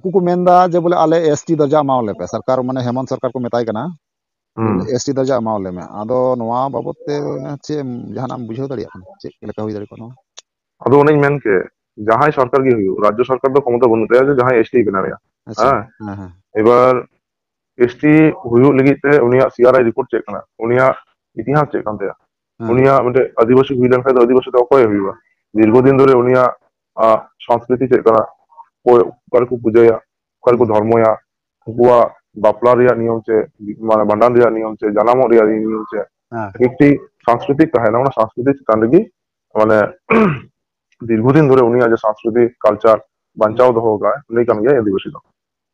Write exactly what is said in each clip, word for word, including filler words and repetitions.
ᱩᱱᱠᱩ ᱠᱚ ᱢᱮᱱᱫᱟ ᱡᱮ ᱵᱚᱞᱮ ᱟᱞᱮ ᱮᱥ ᱴᱤ ᱫᱚᱨᱡᱟ ᱮᱢᱟᱣᱟᱞᱮ ᱯᱮ, ᱥᱚᱨᱠᱟᱨ ᱢᱟᱱᱮ ᱦᱮᱢᱚᱱᱛ ᱥᱚᱨᱠᱟᱨ ᱠᱚ ᱢᱮᱛᱟᱭ ᱠᱟᱱᱟ, ᱦᱩᱸ᱾ ᱮᱥ ᱴᱤ ᱫᱚᱨᱡᱟ ᱮᱢᱟᱣᱟᱞᱮ ᱢᱮ᱾ ᱟᱫᱚ ᱱᱚᱣᱟ ᱵᱟᱵᱚᱛ ᱛᱮ ᱪᱮᱫ ᱮᱢ, ᱡᱟᱦᱟᱱᱟᱜ ᱮᱢ ᱵᱩᱡᱷᱟᱹᱣ ᱫᱟᱲᱮᱭᱟᱜ ᱠᱟᱱᱟ, ᱪᱮᱫ ᱞᱮᱠᱟ ᱦᱩᱭ ᱫᱟᱲᱮ ᱠᱚᱜᱼᱟ ᱱᱚᱣᱟ? ᱟᱫᱚ ᱚᱱᱮᱧ ᱢᱮᱱ ᱠᱮᱫ, ᱡᱟᱦᱟᱸᱭ ᱥᱚᱨᱠᱟᱨ ᱜᱮ ᱦᱩᱭᱩᱜ, ᱨᱟᱡᱽᱡᱚ ᱥᱚᱨᱠᱟᱨ ᱫᱚ ᱠᱷᱚᱢᱚᱛᱟ ᱵᱟᱹᱱᱩᱜ ᱛᱟᱭᱟ ᱡᱮ ᱡᱟᱦᱟᱸᱭ ᱮᱥ ᱴᱤ ᱵᱮᱱᱟᱣ ᱮᱭᱟ᱾ ᱟᱪᱪᱷᱟ, ᱦᱮᱸ᱾ ᱦᱮᱸ, ᱦᱮᱸ᱾ ᱮᱵᱟᱨ ᱮᱥ ᱴᱤ ᱦᱩᱭᱩᱜ ᱞᱟᱹᱜᱤᱫ ᱛᱮ ᱩᱱᱤᱭᱟᱜ ᱥᱤ ᱟᱨ ᱟᱭ ᱨᱤᱯᱳᱨᱴ ᱪᱮᱫ ᱠᱟᱱᱟ, ᱩᱱᱤᱭᱟᱜ ᱤᱛᱤᱦᱟᱥ ᱪᱮᱫ ᱠᱟᱱ ᱛᱟᱭᱟ, ᱦᱮᱸ᱾ ᱩᱱᱤᱭᱟᱜ ᱢᱤᱫᱴᱮᱡ ᱟᱹᱫᱤᱵᱟᱹᱥᱤ ᱦᱩᱭ ᱞᱮᱱᱠᱷᱟᱱ ᱫᱚ ᱟᱹᱫᱤᱵᱟᱹᱥᱤ ᱫᱚ ᱚᱠᱚᱭᱮ ᱦᱩᱭᱩᱜᱼᱟ? ᱫᱤᱨᱜᱷᱚ ᱫᱤᱱ ᱫᱷᱚᱨᱮ ᱩᱱᱤᱭᱟᱜ, ᱟ, ᱥᱚᱝᱥᱠᱨᱤᱛᱤ ᱪᱮᱫ ᱠᱟᱱᱟ, ᱚᱠᱚᱭ, ᱚᱠᱟ ᱨᱮᱠᱚ ᱯᱩᱡᱟᱹᱭᱟ, ᱚᱠᱟ ᱨᱮᱠᱚ ᱦᱩᱸ᱾ ᱫᱷᱚᱨᱢᱚᱭᱟ, ᱩᱱᱠᱩᱣᱟᱜ ᱵᱟᱯᱞᱟ ᱨᱮᱭᱟᱜ ᱱᱤᱭᱚᱢ ᱪᱮᱫ, ᱢᱟᱱᱮ ᱵᱷᱟᱸᱰᱟᱱ ᱨᱮᱭᱟᱜ ᱱᱤᱭᱚᱢ ᱪᱮᱫ, ᱡᱟᱱᱟᱢᱚᱜ ᱨᱮᱭᱟᱜ ᱱᱤᱭᱚᱢ ᱪᱮᱫ, ᱦᱮᱸ᱾ ᱮᱠᱴᱤ ᱥᱟᱝᱥᱠᱨᱤᱛᱤᱠ ᱛᱟᱦᱮᱱᱟ, ᱚᱱᱟ ᱥᱟᱝᱥᱠᱨᱤᱛᱤᱠ ᱪᱮᱛᱟᱱ ᱨᱮᱜᱮ ᱢᱟᱱᱮ ᱫᱤᱨᱜᱷᱚ ᱫᱤᱱ ᱫᱷᱚᱨᱮ ᱩᱱᱤᱭᱟᱜ ᱡᱮ ᱥᱟᱝᱥᱠᱨᱤᱛᱤᱠ ᱠᱟᱞᱪᱟᱨ ᱵᱟᱧᱪᱟᱣ ᱦᱩᱸ᱾ ᱫᱚᱦᱚ ᱠᱟᱜᱼᱟᱭ, ᱩᱱᱤ ᱠᱟᱱ ᱜᱮᱭᱟᱭ ᱟᱹᱫᱤᱵᱟᱹᱥᱤ ᱫᱚ᱾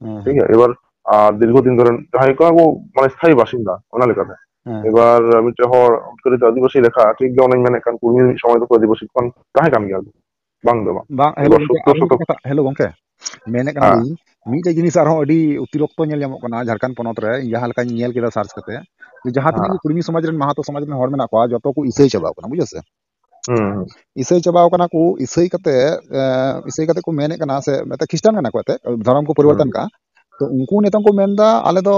ᱦᱩᱸ, ᱴᱷᱤᱠ ᱦᱩᱸ᱾ ᱜᱮᱭᱟ? ᱮᱵᱟᱨ, ᱟᱨ ᱫᱤᱨᱜᱷᱚ ᱫᱤᱱ ᱫᱷᱚᱨᱮ ᱡᱟᱦᱟᱸᱭ ᱠᱚ ᱟᱵᱚ ᱢᱟᱱᱮ ᱥᱛᱷᱟᱭᱤ ᱵᱟᱥᱤᱱᱫᱟ, ᱚᱱᱟ ᱞᱮᱠᱟᱛᱮ᱾ ᱦᱮᱸ᱾ ᱮᱵᱟᱨ ᱢᱤᱫᱴᱮᱱ ᱦᱚᱲ ᱩᱛᱠᱟᱹᱨᱤᱛ ᱟᱹᱫᱤᱵᱟᱹᱥᱤ ᱞᱮᱠᱷᱟ, ᱴᱷᱤᱠ ᱜᱮ ᱚᱱᱮᱧ ᱢᱮᱱᱮᱫ ᱠᱟᱱ, ᱠᱩᱲᱢᱤ ᱢᱤᱫ ᱥᱚᱢᱚᱭ ᱫᱚᱠᱚ ᱟᱹᱫᱤᱵᱟᱹᱥᱤ ᱠᱷᱚᱱ ᱛᱟᱦᱮᱸ ᱠᱟᱱ ᱜᱮᱭᱟ ᱠᱚ᱾ ᱵᱟᱝ ᱫᱚ ᱵᱟᱝ᱾ ᱵᱟᱝ, ᱦᱮᱞᱳ ᱮᱵᱟᱨ ᱜᱚᱝᱠᱮ, ᱥᱳᱛᱛᱚᱨ ᱟᱨ ᱢᱤᱫᱴᱮᱱ ᱥᱚᱛᱚᱠ ᱠᱟᱛᱷᱟ, ᱦᱮᱞᱳ ᱜᱚᱝᱠᱮ, ᱢᱮᱱᱮᱫ ᱠᱟᱱᱟ ᱦᱮᱸ᱾ ᱞᱤᱧ, ᱢᱤᱫᱴᱮᱡ ᱡᱤᱱᱤᱥ ᱟᱨᱦᱚᱸ ᱟᱹᱰᱤ ᱚᱛᱤᱨᱚᱠᱛᱚ ᱧᱮᱞ ᱧᱟᱢᱚᱜ ᱠᱟᱱᱟ ᱡᱷᱟᱲᱠᱷᱚᱸᱰ ᱯᱚᱱᱚᱛ ᱨᱮ, ᱤᱧ ᱡᱟᱦᱟᱸ ᱞᱮᱠᱟᱧ ᱧᱮᱞ ᱠᱮᱫᱟ ᱥᱟᱨᱪ ᱠᱟᱛᱮ, ᱡᱮ ᱡᱟᱦᱟᱸ ᱛᱤᱱᱟᱹᱜ ᱦᱮᱸ᱾ ᱜᱮ ᱠᱩᱲᱢᱤ ᱥᱚᱢᱟᱡᱽ ᱨᱮᱱ, ᱢᱟᱦᱟᱛᱚ ᱥᱚᱢᱟᱡᱽ ᱨᱮᱱ ᱦᱚᱲ ᱢᱮᱱᱟᱜ ᱠᱚᱣᱟ, ᱡᱚᱛᱚ ᱠᱚ ᱤᱥᱟᱹᱭ ᱪᱟᱵᱟᱣ ᱠᱟᱱᱟ, ᱵᱩᱡᱷᱟᱹᱣ ᱥᱮ? ᱦᱩᱸ, ᱦᱩᱸ᱾ ᱤᱥᱟᱹᱭ ᱪᱟᱵᱟᱣ ᱠᱟᱱᱟ ᱠᱚ, ᱤᱥᱟᱹᱭ ᱠᱟᱛᱮ, ᱮ, ᱤᱥᱟᱹᱭ ᱠᱟᱛᱮ ᱠᱚ ᱢᱮᱱᱮᱫ ᱠᱟᱱᱟ, ᱥᱮ ᱢᱤᱫᱴᱮᱱ ᱠᱷᱨᱤᱥᱴᱟᱱ ᱠᱟᱱᱟ ᱠᱚ ᱮᱱᱛᱮᱫ, ᱫᱷᱚᱨᱚᱢ ᱠᱚ ᱦᱩᱸ᱾ ᱯᱚᱨᱤᱵᱚᱨᱛᱚᱱ ᱠᱟᱜᱼᱟ᱾ ᱛᱚ ᱩᱱᱠᱩ ᱱᱤᱛᱚᱝ ᱠᱚ ᱢᱮᱱᱫᱟ, "ᱟᱞᱮ ᱫᱚ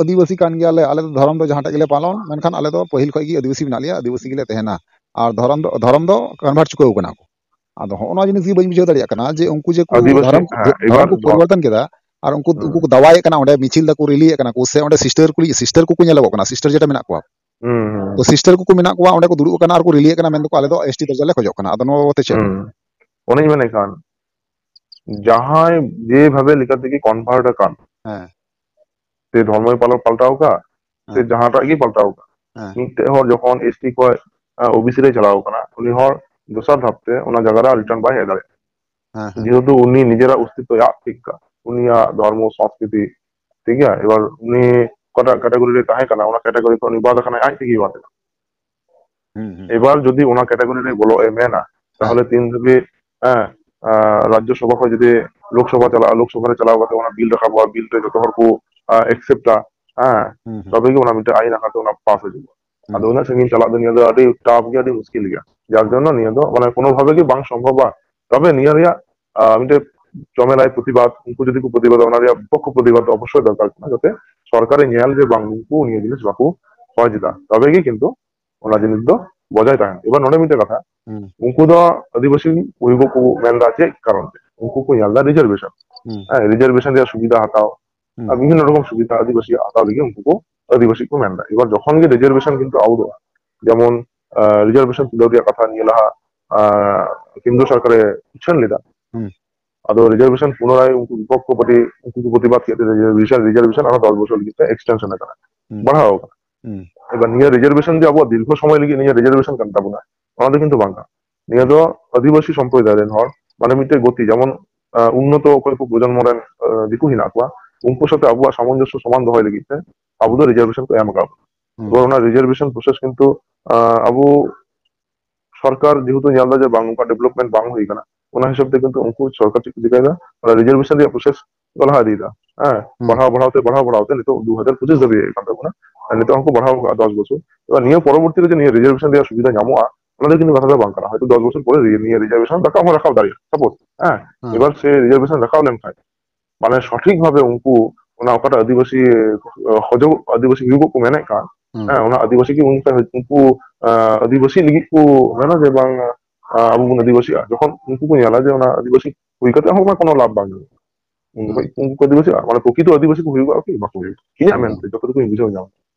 ᱟᱹᱫᱤᱵᱟᱹᱥᱤ ᱠᱟᱱ ᱜᱮᱭᱟᱞᱮ, ᱟᱞᱮ ᱫᱚ ᱫᱷᱚᱨᱚᱢ ᱫᱚ ᱡᱟᱦᱟᱸᱴᱟᱜ ᱜᱮᱞᱮ ᱯᱟᱞᱚᱱ, ᱢᱮᱱᱠᱷᱟᱱ ᱟᱞᱮ ᱫᱚ ᱯᱟᱹᱦᱤᱞ ᱠᱷᱚᱡ ᱜᱮ ᱟᱹᱫᱤᱵᱟᱹᱥᱤ ᱢᱮᱱᱟᱜ ᱞᱮᱭᱟ, ᱟᱹᱫᱤᱵᱟᱹᱥᱤ ᱜᱮᱞᱮ ᱛᱟᱦᱮᱱᱟ, ᱟᱨ ᱫᱷᱚᱨᱚᱢ ᱫᱚ, ᱫᱷᱚᱨᱚᱢ ᱫᱚ convert ᱪᱩᱠᱟᱹᱣ ᱠᱟᱱᱟ ᱠᱚ᱾" ᱟᱫᱚ ᱦᱚᱸᱜᱼᱚ ᱱᱚᱣᱟ ᱡᱤᱱᱤᱥ ᱜᱮ ᱵᱟᱹᱧ ᱵᱩᱡᱷᱟᱹᱣ ᱫᱟᱲᱮᱭᱟᱜ ᱠᱟᱱᱟ ᱡᱮ ᱩᱱᱠᱩ ᱡᱮ ᱠᱚ ᱟᱹᱫᱤᱵᱟᱹᱥᱤ, ᱫᱷᱚᱨᱚᱢ, ᱦᱮᱸ, ᱫᱷᱚᱨᱚᱢ ᱮᱵᱟᱨ ᱠᱚ ᱱᱚᱣᱟ ᱯᱚᱨᱤᱵᱚᱨᱛᱚᱱ ᱠᱮᱫᱟ, ᱟᱨ ᱩᱱᱠᱩ, ᱦᱩᱸ᱾ ᱩᱱᱠᱩ ᱠᱚ ᱫᱟᱣᱟᱭᱮᱫ ᱠᱟᱱᱟ, ᱚᱸᱰᱮ ᱢᱤᱪᱷᱤᱞ ᱫᱟᱠᱚ, ᱨᱮᱞᱤᱭᱮᱫ ᱠᱟᱱᱟ ᱠᱚ, ᱥᱮ ᱚᱸᱰᱮ ᱥᱤᱥᱴᱟᱨ ᱠᱚ, ᱥᱤᱥᱴᱟᱨ ᱠᱚᱠᱚ ᱧᱮᱞᱚᱜᱚᱜ ᱠᱟᱱᱟ, ᱥᱤᱥᱴᱟᱨ ᱡᱮᱴᱟ ᱢᱮᱱᱟᱜ ᱠᱚᱣᱟ᱾ ᱦᱩᱸ, ᱦᱩᱸ, ᱛᱚ ᱦᱩᱸ᱾ ᱥᱤᱥᱴᱟᱨ ᱠᱚᱠᱚ ᱢᱮᱱᱟᱜ ᱠᱚᱣᱟ, ᱚᱸᱰᱮ ᱠᱚ ᱫᱩᱲᱩᱵ ᱟᱠᱟᱱᱟ ᱟᱨ ᱠᱚ ᱨᱮᱞᱤᱭᱮᱫ ᱠᱟᱱᱟ, ᱢᱮᱱ ᱫᱟᱠᱚ, "ᱟᱞᱮ ᱫᱚ ᱮᱥ ᱴᱤ ᱫᱚᱨᱡᱟ ᱞᱮ ᱠᱷᱚᱡᱚᱜ ᱠᱟᱱᱟ᱾" ᱟᱫᱚ ᱱᱚᱣᱟ ᱵᱟᱵᱚᱛ ᱛᱮ ᱪᱮᱫ ᱮᱢ ᱢᱮᱱᱟ? ᱦᱩᱸ᱾ ᱚᱱᱮᱧ ᱢᱮᱱᱮᱫ ᱠᱟᱱ, ᱡᱟᱦᱟᱸᱭ ᱡᱮᱵᱷᱟᱵᱮ ᱞᱮᱠᱟ ᱛᱮᱜᱮ convert ᱟᱠᱟᱱ, ᱦᱮᱸ᱾ ᱥᱮ ᱫᱷᱚᱨᱢᱚᱭ ᱯᱟᱞᱚᱱ ᱯᱟᱞᱴᱟᱣ ᱟᱠᱟᱫ, ᱥᱮ ᱦᱮᱸ᱾ ᱡᱟᱦᱟᱸᱴᱟᱜ ᱜᱮ ᱯᱟᱞᱴᱟᱣ ᱟᱠᱟᱫ, ᱦᱮᱸ᱾ ᱢᱤᱫᱴᱮᱡ ᱦᱚᱲ ᱡᱚᱠᱷᱚᱱ ᱮᱥ ᱴᱤ ᱠᱷᱚᱱ, ᱟ, ᱳ ᱵᱤ ᱥᱤ ᱨᱮ ᱪᱟᱞᱟᱣ ᱟᱠᱟᱱᱟ, ᱩᱱᱤ ᱦᱚᱲ ᱫᱚᱥᱟᱨ ᱫᱷᱟᱯ ᱛᱮ ᱚᱱᱟ ᱡᱟᱭᱜᱟ ᱨᱮ return ᱵᱟᱭ ᱦᱮᱡ ᱫᱟᱲᱮᱭᱟᱜᱼᱟ᱾ ᱦᱮᱸ, ᱦᱮᱸ᱾ ᱡᱮᱦᱮᱛᱩ ᱩᱱᱤ ᱱᱤᱡᱮᱨᱟᱜ ᱚᱥᱛᱤᱛᱛᱚᱭ ᱟᱫ ᱴᱷᱤᱠ ᱠᱟᱜ, ᱩᱱᱤᱭᱟᱜ ᱫᱷᱚᱨᱢᱚ ᱥᱚᱝᱥᱠᱨᱤᱛᱤ, ᱴᱷᱤᱠ ᱜᱮᱭᱟ? ᱮᱵᱟᱨ ᱩᱱᱤ ᱚᱠᱟᱴᱟᱜ category ᱨᱮ ᱛᱟᱦᱮᱸ ᱠᱟᱱᱟ, ᱚᱱᱟ category ᱠᱷᱚᱱ ᱩᱱᱤ ᱵᱟᱫ ᱟᱠᱟᱱᱟᱭ, ᱟᱡ ᱛᱮᱜᱮ ᱵᱟᱫ ᱮᱱᱟ᱾ ᱦᱩᱸ, ᱦᱩᱸ᱾ ᱮᱵᱟᱨ ᱡᱩᱫᱤ ᱚᱱᱟ category ᱨᱮ ᱵᱚᱞᱚᱜ ᱮ ᱢᱮᱱᱟ, ᱦᱮᱸ᱾ ᱛᱟᱦᱚᱞᱮ ᱛᱤᱱ ᱫᱷᱟᱹᱵᱤᱡ, ᱦᱮᱸ, ᱟ, ᱨᱟᱡᱽᱡᱚ ᱥᱚᱵᱷᱟ ᱠᱷᱚᱱ ᱡᱩᱫᱤ ᱞᱳᱠᱥᱚᱵᱷᱟ ᱪᱟᱞᱟᱜᱼᱟ, ᱞᱳᱠᱥᱚᱵᱷᱟ ᱨᱮ ᱪᱟᱞᱟᱣ ᱠᱟᱛᱮ ᱚᱱᱟ ᱵᱤᱞ ᱨᱟᱠᱟᱵᱚᱜᱼᱟ, ᱵᱤᱞ ᱨᱮ ᱡᱚᱛᱚ ᱦᱚᱲ ᱠᱚ, ᱟ, accept-ᱟ, ᱦᱮᱸ, ᱦᱩᱸ, ᱦᱩᱸ᱾ ᱛᱚᱵᱮ ᱜᱮ ᱚᱱᱟ ᱢᱤᱫᱴᱮᱱ ᱟᱭᱤᱱ ᱟᱠᱟᱨ ᱛᱮ ᱚᱱᱟ ᱯᱟᱥ ᱦᱤᱡᱩᱜᱼᱟ᱾ ᱦᱩᱸ᱾ ᱟᱫᱚ ᱩᱱᱟᱹᱜ ᱥᱟᱺᱜᱤᱧ ᱪᱟᱞᱟᱜ ᱫᱚ ᱱᱤᱭᱟᱹ ᱫᱚ ᱟᱹᱰᱤ tough ᱜᱮᱭᱟ, ᱟᱹᱰᱤ ᱢᱩᱥᱠᱤᱞ ᱜᱮᱭᱟ᱾ ᱡᱟᱨ ᱡᱚᱱᱱᱚ ᱱᱤᱭᱟᱹ ᱫᱚ ᱢᱟᱱᱮ ᱠᱳᱱᱳ ᱵᱷᱟᱵᱮ ᱜᱮ ᱵᱟᱝ ᱥᱚᱢᱵᱷᱚᱵᱟ᱾ ᱛᱚᱵᱮ ᱱᱤᱭᱟᱹ ᱨᱮᱭᱟᱜ, ᱟ, ᱢᱤᱫᱴᱮᱡ ᱡᱚᱢᱮᱞᱟᱭ ᱯᱨᱚᱛᱤᱵᱟᱫ, ᱩᱱᱠᱩ ᱡᱩᱫᱤ ᱠᱚ ᱯᱨᱚᱛᱤᱵᱟᱫᱟ, ᱚᱱᱟ ᱨᱮᱭᱟᱜ ᱵᱤᱯᱚᱠᱠᱷᱚ ᱯᱨᱚᱛᱤᱵᱟᱫ ᱫᱚ ᱚᱵᱚᱥᱥᱳᱭ ᱫᱚᱨᱠᱟᱨ ᱠᱟᱱᱟ, ᱡᱟᱛᱮ ᱥᱚᱨᱠᱟᱨᱮ ᱧᱮᱞ ᱡᱮ ᱵᱟᱝ ᱩᱱᱠᱩ ᱱᱤᱭᱟᱹ ᱡᱤᱱᱤᱥ ᱵᱟᱠᱚ ᱦᱚᱭ ᱡᱮᱫᱟ, ᱛᱚᱵᱮ ᱜᱮ ᱠᱤᱱᱛᱩ ᱚᱱᱟ ᱡᱤᱱᱤᱥ ᱫᱚ ᱵᱚᱡᱟᱭ ᱛᱟᱦᱮᱱᱟ᱾ ᱮᱵᱟᱨ ᱱᱚᱰᱮ ᱢᱤᱫᱴᱮᱱ ᱠᱟᱛᱷᱟ, ᱦᱩᱸ᱾ ᱩᱱᱠᱩ ᱫᱚ ᱟᱹᱫᱤᱵᱟᱹᱥᱤ ᱦᱩᱭᱩᱜ ᱠᱚ ᱢᱮᱱᱫᱟ ᱪᱮᱫ ᱠᱟᱨᱚᱱ ᱛᱮ? ᱩᱱᱠᱩ ᱠᱚ ᱧᱮᱞ ᱮᱫᱟ ᱨᱤᱡᱟᱨᱵᱷᱮᱥᱚᱱ, ᱦᱩᱸ᱾ ᱦᱮᱸ, ᱨᱤᱡᱟᱨᱵᱷᱮᱥᱚᱱ ᱨᱮᱭᱟᱜ ᱥᱩᱵᱤᱫᱷᱟ ᱦᱟᱛᱟᱣ, ᱦᱩᱸ᱾ ᱟᱨ ᱵᱤᱵᱷᱤᱱᱱᱚ ᱨᱚᱠᱚᱢ ᱥᱩᱵᱤᱫᱷᱟ ᱟᱹᱫᱤᱵᱟᱹᱥᱤᱭᱟᱜ ᱦᱟᱛᱟᱣ ᱞᱟᱹᱜᱤᱫ ᱩᱱᱠᱩ ᱠᱚ ᱟᱹᱫᱤᱵᱟᱹᱥᱤ ᱠᱚ ᱢᱮᱱᱫᱟ᱾ ᱮᱵᱟᱨ ᱡᱚᱠᱷᱚᱱ ᱜᱮ ᱨᱤᱡᱟᱨᱵᱷᱮᱥᱚᱱ ᱠᱤᱱᱛᱩ ᱟᱹᱣᱩᱴᱚᱜᱼᱟ, ᱡᱮᱢᱚᱱ ᱨᱤᱡᱟᱨᱵᱷᱮᱥᱚᱱ ᱛᱩᱞᱟᱹᱣ ᱨᱮᱭᱟᱜ ᱠᱟᱛᱷᱟ ᱱᱤᱭᱟᱹ ᱞᱟᱦᱟ ᱟᱸ, ᱠᱮᱱᱫᱨᱚ ᱥᱚᱨᱠᱟᱨᱮ ᱩᱪᱷᱟᱹᱱ ᱞᱮᱫᱟ, ᱦᱩᱸ᱾ ᱟᱫᱚ ᱨᱤᱡᱟᱨᱵᱷᱮᱥᱚᱱ ᱯᱩᱱᱚᱨᱟᱭ ᱩᱱᱠᱩ ᱵᱤᱯᱚᱠᱠᱷᱚ ᱯᱟᱨᱴᱤ, ᱩᱱᱠᱩ ᱠᱚ ᱯᱨᱚᱛᱤᱵᱟᱫ ᱠᱮᱫ ᱛᱮ ᱨᱤᱡᱟᱨᱵᱷᱮᱥᱚᱱ, ᱨᱤᱡᱟᱨᱵᱷᱮᱥᱚᱱ ᱟᱨᱚ ᱫᱚᱥ ᱵᱚᱪᱷᱚᱨ ᱞᱟᱹᱜᱤᱫ ᱛᱮ ᱮᱠᱥᱴᱮᱱᱥᱚᱱ ᱟᱠᱟᱱᱟ, ᱦᱩᱸ᱾ ᱵᱟᱲᱦᱟᱣ ᱟᱠᱟᱱᱟ᱾ ᱦᱩᱸ᱾ ᱮᱵᱟᱨ ᱱᱤᱭᱟᱹ ᱨᱤᱡᱟᱨᱵᱷᱮᱥᱚᱱ ᱡᱮ ᱟᱵᱚᱣᱟᱜ ᱫᱤᱨᱜᱷᱚ ᱥᱚᱢᱚᱭ ᱞᱟᱹᱜᱤᱫ ᱱᱤᱭᱟᱹ ᱨᱤᱡᱟᱨᱵᱷᱮᱥᱚᱱ ᱠᱟᱱ ᱛᱟᱵᱚᱱᱟ, ᱚᱱᱟ ᱫᱚ ᱠᱤᱱᱛᱩ ᱵᱟᱝ ᱠᱟᱱᱟ᱾ ᱱᱤᱭᱟᱹ ᱫᱚ ᱟᱹᱫᱤᱵᱟᱹᱥᱤ ᱥᱚᱢᱯᱨᱚᱫᱟᱭ ᱨᱮᱱ ᱦᱚᱲ, ᱢᱟᱱᱮ ᱢᱤᱫᱴᱮᱡ ᱜᱚᱛᱤ, ᱡᱮᱢᱚᱱ, ᱟᱸ, ᱩᱱᱱᱚᱛᱚ ᱚᱠᱚᱭ ᱠᱚ ᱯᱨᱚᱡᱚᱱᱢᱚ ᱨᱮᱱ, ᱟᱸ, ᱫᱤᱠᱩ ᱦᱮᱱᱟᱜ ᱠᱚᱣᱟ, ᱩᱱᱠᱩ ᱥᱟᱛᱮ ᱟᱵᱚᱣᱟᱜ ᱥᱟᱢᱚᱧᱡᱚᱥᱥᱚ ᱥᱚᱢᱟᱱ ᱫᱚᱦᱚᱭ ᱞᱟᱹᱜᱤᱫ ᱛᱮ ᱟᱵᱚ ᱫᱚ ᱨᱤᱡᱟᱨᱵᱷᱮᱥᱚᱱ ᱠᱚ ᱮᱢ ᱟᱠᱟᱫ ᱵᱚᱱᱟ᱾ ᱦᱩᱸ᱾ ᱮᱵᱟᱨ ᱚᱱᱟ ᱨᱤᱡᱟᱨᱵᱷᱮᱥᱚᱱ ᱯᱨᱚᱥᱮᱥ ᱠᱤᱱᱛᱩ, ᱟᱸ, ᱟᱵᱚ ᱥᱚᱨᱠᱟᱨ ᱡᱮᱦᱮᱛᱩ ᱧᱮᱞ ᱮᱫᱟ ᱡᱮ ᱵᱟᱝ, ᱚᱱᱠᱟ ᱰᱮᱵᱷᱞᱚᱯᱢᱮᱱᱴ ᱵᱟᱝ ᱦᱩᱭ ᱟᱠᱟᱱᱟ, ᱚᱱᱟ ᱦᱤᱥᱟᱹᱵ ᱛᱮ ᱠᱤᱱᱛᱩ ᱩᱱᱠᱩ ᱥᱚᱨᱠᱟᱨ ᱪᱮᱫ ᱠᱚ ᱪᱤᱠᱟᱹᱭᱮᱫᱟ, ᱚᱱᱟ ᱨᱤᱡᱟᱨᱵᱷᱮᱥᱚᱱ ᱨᱮᱭᱟᱜ ᱯᱨᱚᱥᱮᱥ ᱠᱚ ᱞᱟᱦᱟ ᱤᱫᱤᱭᱮᱫᱟ᱾ ᱦᱮᱸ, ᱦᱩᱸ᱾ ᱵᱟᱲᱦᱟᱣ ᱵᱟᱲᱦᱟᱣ ᱛᱮ, ᱵᱟᱲᱦᱟᱣ ᱵᱟᱲᱦᱟᱣ ᱛᱮ ᱱᱤᱛᱚᱜ ᱫᱩ ᱦᱟᱡᱟᱨ ᱯᱚᱸᱪᱤᱥ ᱫᱷᱟᱹᱵᱤᱡ ᱦᱮᱡ ᱟᱠᱟᱱ ᱛᱟᱵᱚᱱᱟ᱾ ᱟᱨ ᱱᱤᱛᱚᱜ ᱦᱚᱸᱠᱚ ᱵᱟᱲᱦᱟᱣ ᱟᱠᱟᱫᱼᱟ ᱫᱚᱥ ᱵᱚᱪᱷᱚᱨ᱾ ᱮᱵᱟᱨ ᱱᱤᱭᱟᱹ ᱯᱚᱨᱚᱵᱚᱨᱛᱤ ᱨᱮ ᱡᱮ ᱱᱤᱭᱟᱹ ᱨᱤᱡᱟᱨᱵᱷᱮᱥᱚᱱ ᱨᱮᱭᱟᱜ ᱥᱩᱵᱤᱫᱷᱟ ᱧᱟᱢᱚᱜᱼᱟ, ᱚᱱᱟ ᱫᱚ ᱠᱤᱱᱛᱩ ᱠᱟᱛᱷᱟ ᱫᱚ ᱵᱟᱝ ᱠᱟᱱᱟ᱾ ᱦᱚᱭᱛᱳ ᱫᱚᱥ ᱵᱚᱪᱷᱚᱨ ᱯᱚᱨᱮ ᱱᱤᱭᱟᱹ ᱨᱤᱡᱟᱨᱵᱷᱮᱥᱚᱱ ᱨᱟᱠᱟᱵ ᱦᱚᱸ ᱨᱟᱠᱟᱵ ᱫᱟᱲᱮᱭᱟᱜᱼᱟ, ᱥᱟᱯᱳᱡ᱾ ᱦᱮᱸ, ᱦᱮᱸ᱾ ᱮᱵᱟᱨ ᱥᱮ ᱨᱤᱡᱟᱨᱵᱷᱮᱥᱚᱱ ᱨᱟᱠᱟᱵ ᱞᱮᱱᱠᱷᱟᱱ ᱢᱟᱱᱮ ᱥᱚᱴᱷᱤᱠ ᱵᱷᱟᱵᱮ ᱩᱱᱠᱩ ᱚᱱᱟ ᱚᱠᱟᱴᱟᱜ ᱟᱹᱫᱤᱵᱟᱹᱥᱤ, ᱟᱸ, ᱠᱷᱚᱡᱚᱜ, ᱟᱹᱫᱤᱵᱟᱹᱥᱤ ᱦᱩᱭᱩᱜ ᱠᱚ ᱢᱮᱱᱮᱫ ᱠᱟᱱ, ᱦᱩᱸ᱾ ᱦᱮᱸ, ᱚᱱᱟ ᱟᱹᱫᱤᱵᱟᱹᱥᱤ ᱜᱮ ᱩᱱᱠᱩ, ᱩᱱᱠᱩ, ᱟᱸ, ᱟᱹᱫᱤᱵᱟᱹᱥᱤ ᱞᱟᱹᱜᱤᱫ ᱠᱚ ᱢᱮᱱᱟ ᱡᱮ ᱵᱟᱝ, ᱟᱸ, ᱟᱵᱚ ᱵᱚᱱ ᱟᱹᱫᱤᱵᱟᱹᱥᱤᱜᱼᱟ᱾ ᱡᱚᱠᱷᱚᱱ ᱩᱱᱠᱩ ᱠᱚ ᱧᱮᱞᱟ ᱡᱮ ᱚᱱᱟ ᱟᱹᱫᱤᱵᱟᱹᱥᱤ ᱦᱩᱭ ᱠᱟᱛᱮ ᱦᱚᱸ ᱚᱱᱟ ᱠᱳᱱᱳ ᱞᱟᱵᱷ ᱵᱟᱝ ᱧᱟᱢᱚᱜᱼᱟ, ᱩᱱ ᱦᱩᱸ᱾ ᱡᱚᱠᱷᱚᱡ ᱩᱱᱠᱩ ᱠᱚ ᱟᱹᱫᱤᱵᱟᱹᱥᱤᱜᱼᱟ, ᱢᱟᱱᱮ ᱯᱨᱚᱠᱤᱛᱚ ᱟᱹᱫᱤᱵᱟᱹᱥᱤ ᱠᱚ ᱦᱩᱭᱩᱜᱼᱟ ᱠᱤ? ᱵᱟᱠᱚ ᱦᱩᱭᱩᱜᱼᱟ, ᱤᱧᱟᱹᱜ ᱮᱠᱫᱚᱢ᱾ ᱢᱮᱱᱛᱮ ᱡᱚᱛᱚ ᱴᱩᱠᱩᱧ ᱵᱩᱡᱷᱟᱹᱣ ᱧᱟᱢ᱾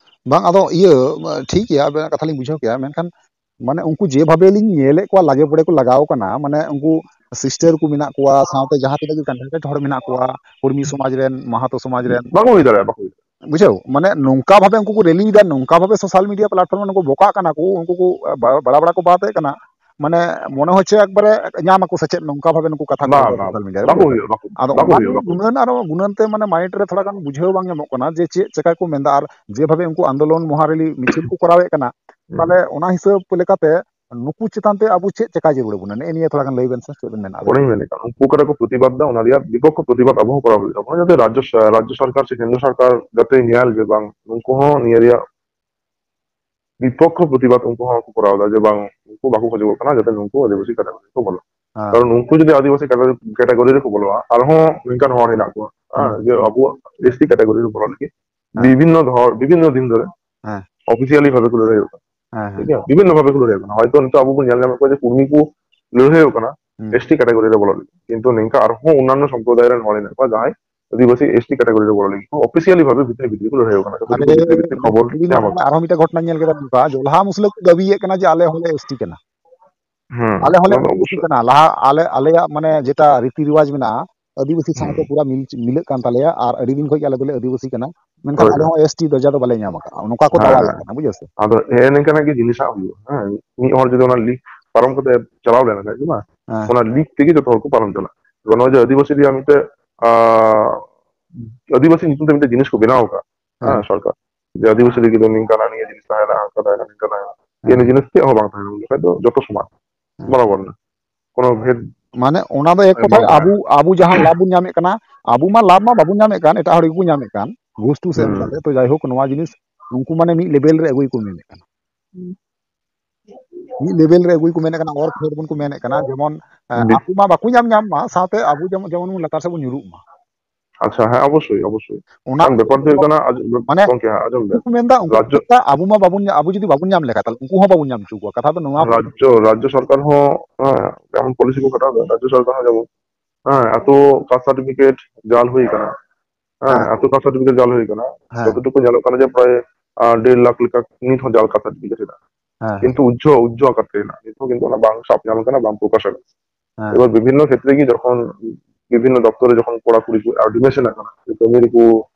ᱵᱟᱝ, ᱟᱫᱚ ᱤᱭᱟᱹ, ᱴᱷᱤᱠ ᱜᱮᱭᱟ, ᱟᱵᱮᱱᱟᱜ ᱠᱟᱛᱷᱟ ᱞᱤᱧ ᱵᱩᱡᱷᱟᱹᱣ ᱠᱮᱜᱼᱟ, ᱢᱮᱱᱠᱷᱟᱱ ᱢᱟᱱᱮ ᱩᱱᱠᱩ ᱡᱮ ᱵᱷᱟᱵᱮ ᱞᱤᱧ ᱧᱮᱞᱮᱫ ᱠᱚᱣᱟ, ᱞᱟᱜᱮ ᱯᱚᱲᱮ ᱠᱚ ᱞᱟᱜᱟᱣ ᱠᱟᱱᱟ, ᱢᱟᱱᱮ ᱩᱱᱠᱩ ᱥᱤᱥᱴᱟᱨ ᱠᱚ ᱢᱮᱱᱟᱜ ᱠᱚᱣᱟ, ᱥᱟᱶᱛᱮ ᱡᱟᱦᱟᱸ ᱛᱤᱱᱟᱹᱜ ᱜᱮ ᱠᱮᱱᱰᱤᱰᱮᱴ ᱦᱚᱲ ᱢᱮᱱᱟᱜ ᱠᱚᱣᱟ, ᱠᱩᱲᱢᱤ ᱥᱚᱢᱟᱡᱽ ᱨᱮᱱ, ᱢᱟᱦᱟᱛᱚ ᱥᱚᱢᱟᱡᱽ ᱨᱮᱱ, ᱵᱟᱠᱚ ᱦᱩᱭ ᱫᱟᱲᱮᱭᱟᱜᱼᱟ, ᱵᱟᱠᱚ ᱦᱩᱭ ᱫᱟᱲᱮᱭᱟᱜᱼᱟ᱾ ᱵᱩᱡᱷᱟᱹᱣ? ᱢᱟᱱᱮ ᱱᱚᱝᱠᱟ ᱵᱷᱟᱵᱮ ᱩᱱᱠᱩ ᱠᱚ ᱨᱮᱞᱤᱭᱮᱫᱟ, ᱱᱚᱝᱠᱟ ᱵᱷᱟᱵᱮ ᱥᱳᱥᱟᱞ ᱢᱤᱰᱤᱭᱟ ᱯᱞᱟᱴᱯᱷᱚᱨᱢ ᱨᱮ ᱱᱩᱠᱩ ᱵᱚᱠᱟᱜ ᱠᱟᱱᱟ ᱠᱚ, ᱩᱱᱠᱩ ᱠᱚ, ᱟ, ᱵᱟ-, ᱵᱟᱲᱟ ᱵᱟᱲᱟ ᱠᱚ ᱵᱟᱫ ᱮᱫ ᱠᱟᱱᱟ᱾ ᱢᱟᱱᱮ ᱢᱚᱱᱮ ᱦᱚᱪᱪᱷᱮ ᱮᱠᱵᱟᱨᱮ ᱧᱟᱢ ᱟᱠᱚ ᱥᱮ ᱪᱮᱫ, ᱱᱚᱝᱠᱟ ᱵᱷᱟᱵᱮ ᱱᱩᱠᱩ ᱠᱟᱛᱷᱟ ᱠᱚ ᱵᱟᱝ, ᱨᱚᱲ ᱮᱫᱟ ᱵᱟᱝ, ᱥᱳᱥᱟᱞ ᱢᱤᱰᱤᱭᱟ ᱨᱮ, ᱵᱟᱠᱚ ᱵᱩᱡᱷᱟᱹᱣ? ᱦᱩᱭᱩᱜᱼᱟ, ᱵᱟᱠᱚ ᱦᱩᱭᱩᱜᱼᱟ, ᱟᱫᱚ ᱵᱟᱠᱚ ᱚᱱᱟ ᱦᱩᱭᱩᱜᱼᱟ, ᱜᱮ ᱵᱟᱠᱚ ᱦᱩᱭᱩᱜᱼᱟ᱾ ᱜᱩᱱᱟᱹᱱ ᱟᱨ ᱜᱩᱱᱟᱹᱱ ᱛᱮ ᱢᱟᱱᱮ ᱢᱟᱭᱤᱱᱰ ᱨᱮ ᱛᱷᱚᱲᱟ ᱜᱟᱱ ᱵᱩᱡᱷᱟᱹᱣ ᱵᱟᱝ ᱧᱟᱢᱚᱜ ᱠᱟᱱᱟ ᱡᱮ ᱪᱮᱫ ᱪᱮᱠᱟ ᱠᱚ ᱢᱮᱱᱫᱟ, ᱟᱨ ᱡᱮ ᱵᱷᱟᱵᱮ ᱩᱱᱠᱩ ᱟᱱᱫᱳᱞᱚᱱ ᱢᱚᱦᱟ ᱨᱮᱞᱤ ᱢᱤᱪᱷᱤᱞ ᱠᱚ ᱠᱚᱨᱟᱣᱮᱫ ᱠᱟᱱᱟ, ᱦᱩᱸ᱾ ᱛᱟᱦᱞᱮ ᱚᱱᱟ ᱦᱤᱥᱟᱹᱵ ᱞᱮᱠᱟᱛᱮ ᱱᱩᱠᱩ ᱪᱮᱛᱟᱱ ᱛᱮ ᱟᱵᱚ ᱪᱮᱫ ᱪᱮᱠᱟ ᱡᱟᱹᱨᱩᱲ ᱟᱵᱚᱱᱟ? ᱱᱮᱜᱼᱮ ᱱᱤᱭᱟᱹ ᱛᱷᱚᱲᱟ ᱜᱟᱱ ᱞᱟᱹᱭ ᱵᱮᱱ ᱥᱮ, ᱪᱮᱫ ᱵᱮᱱ ᱢᱮᱱᱟ ᱟᱵᱮᱱ? ᱚᱱᱮᱧ ᱢᱮᱱᱮᱫ ᱠᱟᱱ, ᱩᱱᱠᱩ ᱚᱠᱟᱴᱟᱜ ᱠᱚ ᱯᱨᱚᱛᱤᱵᱟᱫ ᱫᱟ, ᱚᱱᱟ ᱨᱮᱭᱟᱜ ᱵᱤᱯᱚᱠᱠᱷᱚ ᱯᱨᱚᱛᱤᱵᱟᱫ ᱟᱵᱚ ᱦᱚᱸ ᱠᱚᱨᱟᱣ ᱦᱩᱭᱩᱜ ᱛᱟᱵᱚᱱᱟ, ᱡᱟᱛᱮ ᱨᱟᱡᱽᱡᱚ ᱥᱚ-, ᱨᱟᱡᱽᱡᱚ ᱥᱚᱨᱠᱟᱨ ᱥᱮ ᱠᱮᱱᱫᱨᱚ ᱥᱚᱨᱠᱟᱨ ᱡᱟᱛᱮ ᱧᱮᱞ ᱡᱮ ᱵᱟᱝ, ᱩᱱᱠᱩ ᱦᱚᱸ ᱱᱤᱭᱟᱹ ᱨᱮᱭᱟᱜ ᱵᱤᱯᱚᱠᱠᱷᱚ ᱯᱨᱚᱛᱤᱵᱟᱫ ᱩᱱᱠᱩ ᱦᱚᱸ ᱠᱚ ᱠᱚᱨᱟᱣ ᱮᱫᱟ, ᱡᱮ ᱵᱟᱝ, ᱩᱱᱠᱩ ᱵᱟᱠᱚ ᱠᱷᱚᱡᱚᱜᱚᱜ ᱠᱟᱱᱟ ᱡᱟᱛᱮ ᱱᱩᱠᱩ ᱟᱹᱫᱤᱵᱟᱹᱥᱤ ᱠᱟᱛᱮ ᱠᱚ ᱵᱚᱞᱚ᱾ ᱦᱮᱸ᱾ ᱠᱟᱨᱚᱱ ᱩᱱᱠᱩ ᱡᱩᱫᱤ ᱟᱹᱫᱤᱵᱟᱹᱥᱤ category ᱨᱮᱠᱚ ᱵᱚᱞᱚᱜᱼᱟ, ᱟᱨᱦᱚᱸ ᱱᱤᱝᱠᱟᱱ ᱦᱚᱲ ᱦᱮᱱᱟᱜ ᱠᱚᱣᱟ, ᱦᱮᱸ, ᱦᱮᱸ᱾ ᱡᱮ ᱟᱵᱚᱣᱟᱜ S T category ᱨᱮ ᱵᱚᱞᱚ ᱞᱟᱹᱜᱤᱫ ᱦᱮᱸ᱾ ᱵᱤᱵᱷᱤᱱᱱᱚ ᱫᱷᱚᱨ-, ᱵᱤᱵᱷᱤᱱᱱᱚ ᱫᱤᱱ ᱫᱷᱚᱨᱮ ᱦᱮᱸ᱾ Officially ᱵᱷᱟᱵᱮ ᱠᱚ ᱞᱟᱹᱲᱦᱟᱹᱭᱚᱜ ᱠᱟᱱᱟ᱾ ᱦᱮᱸ, ᱦᱮᱸ᱾ ᱴᱷᱤᱠ ᱜᱮᱭᱟ? ᱵᱤᱵᱷᱤᱱᱱᱚ ᱵᱷᱟᱵᱮ ᱠᱚ ᱞᱟᱹᱲᱦᱟᱹᱭᱚᱜ ᱠᱟᱱᱟ᱾ ᱦᱚᱭᱛᱚ ᱱᱤᱛᱚᱜ ᱟᱵᱚ ᱵᱚᱱ ᱧᱮᱞ ᱧᱟᱢᱮᱫ ᱠᱚᱣᱟ ᱡᱮ ᱠᱩᱲᱢᱤ ᱠᱚ ᱞᱟᱹᱲᱦᱟᱹᱭᱚᱜ ᱠᱟᱱᱟ ᱦᱩᱸ᱾ S T category ᱨᱮ ᱵᱚᱞᱚ ᱞᱟᱹᱜᱤᱫ, ᱠᱤᱱᱛᱩ ᱱᱤᱝᱠᱟ ᱟᱨᱦᱚᱸ ᱚᱱᱱᱟᱱᱱᱚ ᱥᱚᱢᱯᱨᱚᱫᱟᱭ ᱨᱮᱱ ᱦᱚᱲ ᱦᱮᱱᱟᱜ ᱠᱚᱣᱟ ᱡᱟᱦᱟᱸᱭ ᱟᱹᱫᱤᱵᱟᱹᱥᱤ S T category ᱨᱮ ᱵᱚᱞᱚ ᱞᱟᱹᱜᱤᱫ ᱠᱚ officially ᱵᱷᱟᱵᱮ ᱵᱷᱤᱛᱨᱤ ᱵᱷᱤᱛᱨᱤ ᱠᱚ ᱞᱟᱹᱲᱦᱟᱹᱭᱚᱜ ᱠᱟᱱᱟ᱾ ᱟᱨᱮ, ᱡᱚᱛᱚᱴᱩᱠᱩ ᱵᱷᱤᱛᱨᱤ ᱵᱷᱤᱛᱨᱤ ᱠᱷᱚᱵᱚᱨ ᱠᱩᱞᱤ ᱧᱟᱢ ᱨᱮᱱᱟᱜ ᱟᱠᱟᱱᱟ᱾ ᱟᱨᱦᱚᱸ ᱢᱤᱫᱴᱮᱱ ᱜᱷᱚᱴᱚᱱᱟᱧ ᱧᱮᱞ ᱠᱮᱫᱟ ᱱᱚᱝᱠᱟ, ᱡᱚᱞᱦᱟ ᱢᱩᱥᱞᱟᱹ ᱠᱚ ᱫᱟᱹᱵᱤᱭᱮᱫ ᱠᱟᱱᱟ ᱡᱮ ᱟᱞᱮ ᱦᱚᱸᱞᱮ S T ᱠᱟᱱᱟ᱾ ᱦᱩᱸ, ᱟᱞᱮ ᱦᱚᱸᱞᱮ ᱚᱱᱟ ᱫᱚ S T ᱚᱵᱚᱥᱥᱳᱭ᱾ ᱠᱟᱱᱟ᱾ ᱞᱟᱦᱟ ᱟᱞᱮ, ᱟᱞᱮᱭᱟᱜ ᱢᱟᱱᱮ ᱡᱮᱴᱟ ᱨᱤᱛᱤ ᱨᱤᱣᱟᱡᱽ ᱢᱮᱱᱟᱜᱼᱟ, ᱟᱹᱫᱤᱵᱟᱹᱥᱤ ᱥᱟᱶᱛᱮ ᱦᱩᱸ᱾ ᱯᱩᱨᱟ ᱢᱤᱞ-, ᱢᱤᱞᱟᱹᱜ ᱠᱟᱱ ᱛᱟᱞᱮᱭᱟ ᱟᱨ ᱟᱹᱰᱤ ᱫᱤᱱ ᱠᱷᱚᱱ ᱜᱮ ᱟᱞᱮ ᱫᱚᱞᱮ ᱟᱹᱫᱤᱵᱟᱹᱥᱤ ᱠᱟᱱᱟ, ᱢᱮᱱᱠᱷᱟᱱ ᱦᱳᱭ, ᱟᱞᱮ ᱦᱳᱭ᱾ ᱦᱚᱸ S T ᱫᱚᱨᱡᱟ ᱫᱚ ᱵᱟᱞᱮ ᱧᱟᱢ ᱟᱠᱟᱫᱼᱟ, ᱱᱚᱝᱠᱟ ᱠᱚ ᱦᱮᱸ, ᱫᱟᱣᱟᱭᱮᱫ ᱦᱮᱸ᱾ ᱠᱟᱱᱟ, ᱵᱩᱡᱷᱟᱹᱣ ᱥᱮ? ᱟᱫᱚ ᱦᱮᱸ, ᱱᱤᱝᱠᱟᱱᱟᱜ ᱜᱮ ᱡᱤᱱᱤᱥ ᱦᱟᱸᱜ ᱦᱩᱭᱩᱜᱼᱟ, ᱦᱮᱸ᱾ ᱢᱤᱫ ᱦᱚᱲ ᱡᱩᱫᱤ ᱚᱱᱟ ᱞᱤᱠ ᱯᱟᱨᱚᱢ ᱠᱟᱛᱮ ᱪᱟᱞᱟᱣ ᱞᱮᱱᱠᱷᱟᱱ, ᱦᱮᱸ ᱵᱟᱝ? ᱦᱮᱸ᱾ ᱚᱱᱟ ᱞᱤᱠ ᱛᱮᱜᱮ ᱡᱚᱛᱚ ᱦᱚᱲ ᱠᱚ ᱯᱟᱨᱚᱢ ᱪᱟᱞᱟᱜᱼᱟ᱾ ᱱᱚᱜᱼᱚᱭ ᱡᱮ ᱟᱹᱫᱤᱵᱟᱹᱥᱤ ᱨᱮᱭᱟᱜ ᱢᱤᱫᱴᱮᱡ, ᱟᱸ, ᱟᱹᱫᱤᱵᱟᱹᱥᱤ ᱧᱩᱛᱩᱢ ᱛᱮ ᱢᱤᱫᱴᱮᱡ ᱡᱤᱱᱤᱥ ᱠᱚ ᱵᱮᱱᱟᱣ ᱟᱠᱟᱫ, ᱦᱮᱸ᱾ ᱦᱮᱸ, ᱥᱚᱨᱠᱟᱨ᱾ ᱡᱮ ᱟᱹᱫᱤᱵᱟᱹᱥᱤ ᱞᱟᱹᱜᱤᱫ ᱫᱚ ᱱᱤᱝᱠᱟᱱᱟᱜ ᱱᱤᱭᱟᱹ ᱡᱤᱱᱤᱥ ᱛᱟᱦᱮᱱᱟ, ᱦᱟᱱᱠᱟ ᱛᱟᱦᱮᱱᱟ, ᱱᱤᱝᱠᱟ ᱛᱟᱦᱮᱱᱟ᱾ ᱦᱮᱸ᱾ ᱤᱱᱟᱹ ᱡᱤᱱᱤᱥ ᱪᱮᱫ ᱦᱚᱸ ᱵᱟᱝ ᱛᱟᱦᱮᱱᱟ, ᱩᱱ ᱡᱚᱠᱷᱟᱡ ᱫᱚ ᱡᱚᱛᱚ ᱥᱚᱢᱟᱱ᱾ ᱦᱮᱸ᱾ ᱵᱚᱨᱟᱵᱚᱨ ᱨᱮᱱᱟᱜ ᱠᱳᱱᱳ ᱵᱷᱮᱫ ᱢᱟᱱᱮ ᱚᱱᱟ ᱫᱚ ᱮᱠ ᱠᱚᱛᱷᱟᱭ ᱵᱟᱝ ᱛᱟᱦᱮᱱᱟ᱾ ᱟᱵᱚ, ᱟᱵᱚ ᱡᱟᱦᱟᱸ ᱞᱟᱵᱷ ᱵᱚᱱ ᱧᱟᱢᱮᱫ ᱠᱟᱱᱟ, ᱟᱵᱚ ᱢᱟ ᱞᱟᱵᱷ ᱢᱟ ᱵᱟᱵᱚᱱ ᱧᱟᱢᱮᱫ ᱠᱟᱱ, ᱮᱴᱟᱜ ᱦᱚᱲ ᱜᱮᱠᱚ ᱧᱟᱢᱮᱫ ᱠᱟᱱ, ᱜᱷᱩᱥ ᱴᱩᱥ ᱮᱢ ᱦᱩᱸ᱾ ᱠᱟᱛᱮ᱾ ᱛᱚ ᱡᱟᱭᱦᱳᱠ, ᱱᱚᱣᱟ ᱡᱤᱱᱤᱥ ᱩᱱᱠᱩ ᱢᱟᱱᱮ ᱢᱤᱫ ᱞᱮᱵᱮᱞ ᱨᱮ ᱟᱹᱜᱩᱭ ᱠᱚ ᱢᱮᱱᱮᱫ ᱠᱟᱱᱟ᱾ ᱢᱤᱫ ᱞᱮᱵᱮᱞ ᱨᱮ ᱟᱹᱜᱩᱭ ᱠᱚ ᱢᱮᱱᱮᱫ ᱠᱟᱱᱟ, ᱚᱨ ᱠᱷᱮᱞ ᱵᱚᱱ ᱠᱚ ᱢᱮᱱᱮᱫ ᱠᱟᱱᱟ, ᱡᱮᱢᱚᱱ, ᱮ, ᱵᱤ- ᱟᱠᱚ ᱢᱟ ᱵᱟᱠᱚ ᱧᱟᱢ, ᱧᱟᱢ ᱢᱟ, ᱥᱟᱶᱛᱮ ᱟᱵᱚ ᱡᱮᱢᱚᱱ, ᱡᱮᱢᱚᱱ ᱵᱚᱱ ᱞᱟᱛᱟᱨ ᱥᱮᱫ ᱵᱚᱱ ᱧᱩᱨᱩᱜ ᱢᱟ᱾ ᱟᱪᱪᱷᱟ, ᱦᱮᱸ, ᱚᱵᱚᱥᱥᱳᱭ, ᱚᱵᱚᱥᱥᱳᱭ᱾ ᱚᱱᱟ ᱠᱟᱨᱚᱱ ᱵᱮᱯᱟᱨ ᱫᱚ ᱦᱩᱭᱩᱜ ᱠᱟᱱᱟ, ᱟᱡ-, ᱢᱟᱱᱮ ᱜᱚᱝᱠᱮ, ᱦᱮᱸ, ᱟᱸᱡᱚᱢ ᱵᱮᱱ᱾ ᱩᱱᱠᱩ ᱢᱮᱱᱫᱟ, ᱩᱱᱠᱩ ᱨᱟᱡᱽᱡᱚ ᱢᱮᱱᱫᱟ, ᱟᱵᱚ ᱢᱟ ᱵᱟᱵᱚᱱ ᱧᱟ-, ᱟᱵᱚ ᱡᱩᱫᱤ ᱵᱟᱵᱚᱱ ᱧᱟᱢ ᱞᱮᱠᱷᱟᱱ, ᱛᱟᱦᱞᱮ ᱩᱱᱠᱩ ᱦᱚᱸ ᱵᱟᱵᱚᱱ ᱧᱟᱢ ᱦᱚᱪᱚ ᱠᱚᱣᱟ᱾ ᱠᱟᱛᱷᱟ ᱫᱚ ᱱᱚᱣᱟ ᱠᱟᱱᱟ᱾ ᱨᱟᱡᱽᱡᱚ, ᱨᱟᱡᱽᱡᱚ ᱥᱚᱨᱠᱟᱨ ᱦᱚᱸ, ᱦᱮᱸ, ᱮᱢᱚᱱ ᱯᱚᱞᱤᱥᱤ ᱠᱚ ᱠᱚᱨᱟᱣ ᱮᱫᱟ, ᱨᱟᱡᱽᱡᱚ ᱥᱚᱨᱠᱟᱨ ᱦᱚᱸ ᱡᱮᱢᱚᱱ, ᱦᱮᱸ, ᱮᱛᱚ ᱠᱟᱥᱴ ᱥᱟᱨᱴᱤᱯᱷᱤᱠᱮᱴ ᱡᱟᱞ ᱦᱩᱭ ᱠᱟᱱᱟ᱾ ᱦᱮᱸ, ᱦᱮᱸ᱾ ᱮᱛᱚ ᱠᱟᱥᱴ ᱥᱟᱨᱴᱤᱯᱷᱤᱠᱮᱴ ᱡᱟᱞ ᱦᱩᱭ ᱠᱟᱱᱟ᱾ ᱦᱮᱸ᱾ ᱡᱚᱛᱚᱴᱩᱠᱩ ᱧᱮᱞᱚᱜ ᱠᱟᱱᱟ ᱡᱮ ᱯᱨᱟᱭ, ᱟᱸ, ᱰᱮᱲ ᱞᱟᱠᱷ ᱞᱮᱠᱟ ᱱᱤᱛ ᱦᱚᱸ ᱡᱟᱞ ᱠᱟᱥᱴ ᱥᱟᱨᱴᱤᱯᱷᱤᱠᱮᱴ ᱦᱮᱱᱟᱜᱼᱟ᱾ ᱦᱮᱸ, ᱦᱮᱸ᱾ ᱠᱤᱱᱛᱩ ᱩᱡᱡᱷᱚ, ᱩᱡᱡᱷᱚ ᱟᱠᱟᱨ ᱛᱮ ᱦᱮᱱᱟᱜᱼᱟ᱾ ᱱᱤᱛ ᱦᱚᱸ ᱠᱤᱱᱛᱩ ᱚᱱᱟ ᱵᱟᱝ ᱥᱟᱵ ᱧᱟᱢ ᱠᱟᱱᱟ, ᱵᱟᱝ ᱯᱨᱚᱠᱟᱥ ᱟᱠᱟᱱᱟ᱾ ᱦᱮᱸ᱾ ᱮᱵᱟᱨ ᱵᱤᱵᱷᱤᱱᱱᱚ ᱠᱷᱮᱛᱨᱮ ᱜᱮ ᱡᱚᱠᱷᱚᱱ ᱵᱤᱵᱷᱤᱱᱱᱚ ᱫᱚᱯᱛᱚᱨ ᱨᱮ ᱡᱚᱠᱷᱚᱱ ᱠᱚᱲᱟ ᱠᱩᱲᱤ ᱠᱚ admission ᱟᱠᱟᱱᱟ, ᱥᱮ ᱠᱟᱹᱢᱤ ᱨᱮᱠᱚ,